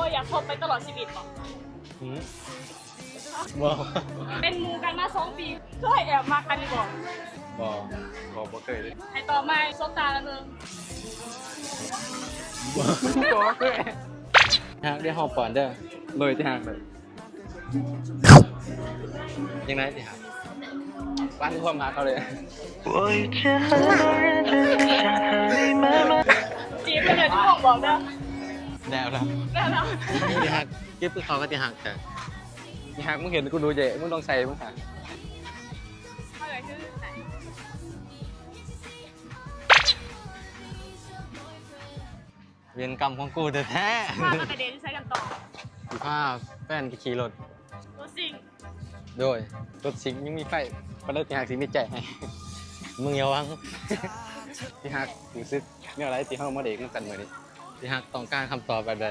ກໍຢາກຄົບໄປຕະຫຼອດຊີວິດບໍ່? ຫືມ? ບໍ່. ເປັນໝູ່ກັນມາສອງປີ ເຄີຍແອບມັກກັນຢູ່ບໍ່? ບໍ່ ບໍ່ ບໍ່ເຄີຍເລີຍ. ໃຫ້ຕອບໃໝ່ ສົບຕາລະເບິ່ງ. ບໍ່ ບໍ່ເຄີຍ. ຮັກໄດ້ຮອບກ່ອນເດີ ໂດຍທີ່ຮັກເດີ. ຈັ່ງໃດຕິຮັກ? ປັ້ນຄວາມຮັກເຂົາເລີຍ. ຈີບເພິ່ນເລີຍ ບໍ່ບອກເດີ. ແລ້ວລະ ແລ້ວລະ ຕິຮັກ ເກັບຄືເຂົາກໍຕິຮັກ. ແຕ່ຕິຮັກ ມຶງເຫັນກູດູເຈ ມຶງຕ້ອງໃສ່ມຶງຫາ. ເຂົາເອີ້ນຄືໃຜ? ເວນກຳຂອງກູແທ້ໆ. ພາກັນໄປເດດຢູ່ໃສກັນຕໍ່? ຊິພາແຟນໄປຂີ່ລົດ. ລົດຊິງ? ໂດຍ ລົດຊິງຍັງມີໄຟ ປານໃດທີ່ຮັກຊິມີໃຈໃຫ້. ມຶງຢ່າຫວັງ. ທີ່ຮັກຮູ້ສຶກແນວໃດທີ່ເຮົາມາເດດນຳກັນມື້ນີ້? ທີ່ຮັກຕ້ອງການຄຳຕອບແບບໃດ?